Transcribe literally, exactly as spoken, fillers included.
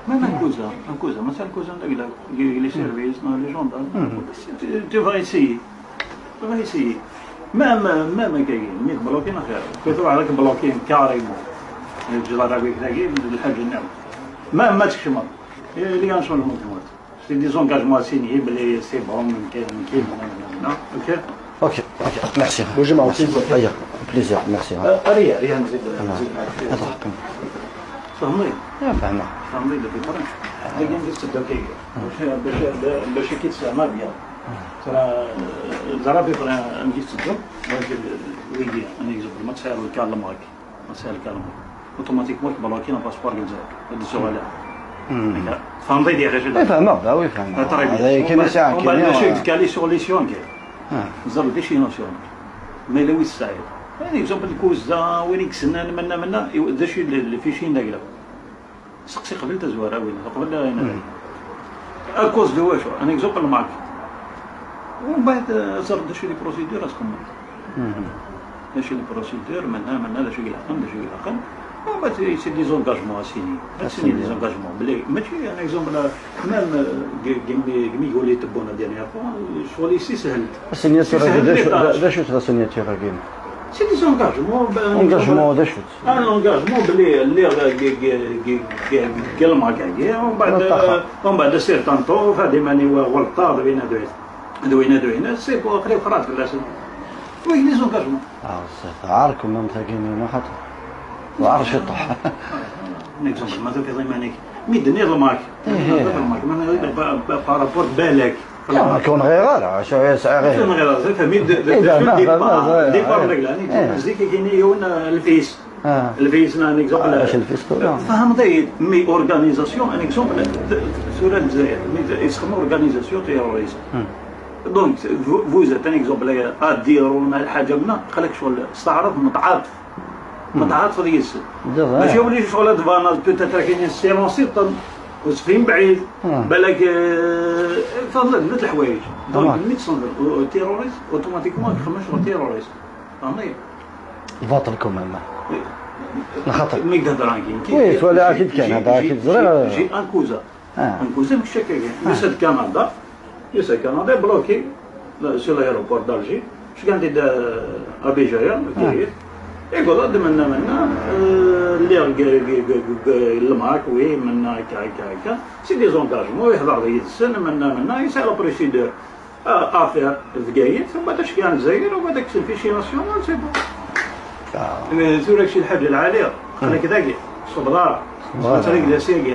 Même un cousin, un cousin, مثلا un cousin de la, les services, non, les gendarmes, tu, tu vas essayer. Tu vas essayer. Même, même كاين، mais bloqué خير. كي تروح لك bloqué carrément. الجدار هذيك تاعي، الحاجة نعم. ما، ما تكشمر. Il y a un changement de mode. C'est des engagements signés, mais c'est bon, mais كاين، كاين، non, non, non. OK. OK, OK, merci. بوجي مع الوكيل. ايوه، بليزير، merci. آه، ريا، ريا نزيد، نزيد معك. اضحك. فهمني؟ يا فهمه. فهمني دابا فرنسا. هذا كان دير تبدا كاين. باش، باش، باش كي تسمع بيان. ترى، زعما بيان، نجي تبدا. ويجي، انا اكزومبل، ما تسير الكار الماك. ما تسير الكار الماك. اوتوماتيكمون كي بلوكي لا باسبور الجزائر. هاد السؤال. فهمتي دي غير اي فهمه، لا وي فهمه. تري بيان. هذا كاين ساعه ومن بعد كاين نشوف كالي سوليسيون كاين. بزاف دي شي نوسيون. ما الا ويس سعيد. يعني اكزومبل الكوزا، وين يكسنان منا منا، ايوا، دا شي الفيشين داك. سقسي قبل تزوار وين قبل هنا. اكوز دو واش؟ ان اكزومبل مارك. ومن بعد زرد شي لي بروسيدور اسكم. ماشي لي بروسيدور، منا، منا، هذا شو يلحقن، هذا شو يلحقن. ومن بعد سي دي زونغاجمون اسيني. اسيني دي زونغاجمون. بلي ماشي ان اكزومبل، ميم كيما يقول لي تبونا ديرنيير فوا، شغل يسي سهلت. السيناتور هذا شو، شو لا سيناتور كاين؟ سي دي زونغاجمون. انغاجمون هذا شو؟ ان انغاجمون بلي اللي كلمه كاع، ومن بعد، ومن بعد سيرتان طو فهادي ماني غلطه دوينا دوينا. دوينا دوينا سي بو قريب خلاص في الاسم. وي لي زونكاجمون. اه، عاركم ما مساكين ما حتى. وعرش يطيح. نيكزومبل ما تلقى زي مانيك. مي دني الماك. الماك ما بارابور بالك. كون غير غير شو يسعى غير. كون غير غير فهمي. ديبار ديبار لك لاني زيك كاين يون الفيس. الفيس نا نيكزومبل. علاش الفيس كله؟ فهمتي مي اورغانيزاسيون ان اكزومبل. سورة الجزائر مي يسمى اورغانيزاسيون تيروريست. دونك فوزيت ان اكزومبل اديرون الحاجه منا خليك شغل استعرف متعاطف. متعاطف ديال السن. ماشي ولي شغل هاد فانا بوتيتر كاينين سيلونسي طن وسفين بعيد. بالك فهمت بزاف الحوايج. دونك ملي تصنف تيروريست اوتوماتيكمون تخمم شغل تيروريست. فهمتي؟ الباطل كومام. الخطر. مي كدا درانكين وي ولا اكيد كان هذا اكيد زرير. جي ان كوزا. ان كوزا مش هكا كاين. يسد كندا. يسد كندا بلوكي. سي لايروبور دالجي. اش كان دي ابيجايا كيف. يقول هذا منا منا اللي الماك وي منا هكا هكا هكا. سي دي زونكاجمون يهضر يدسن منا منا يسال بروسيدور. افير في كايت ومن بعد اش كان الجزائر ومن بعد كتب في شي ناسيونال سي بون. ثورة شي الحاجة العالية خليك ذاكي صبرار. خليك ذا سياقي.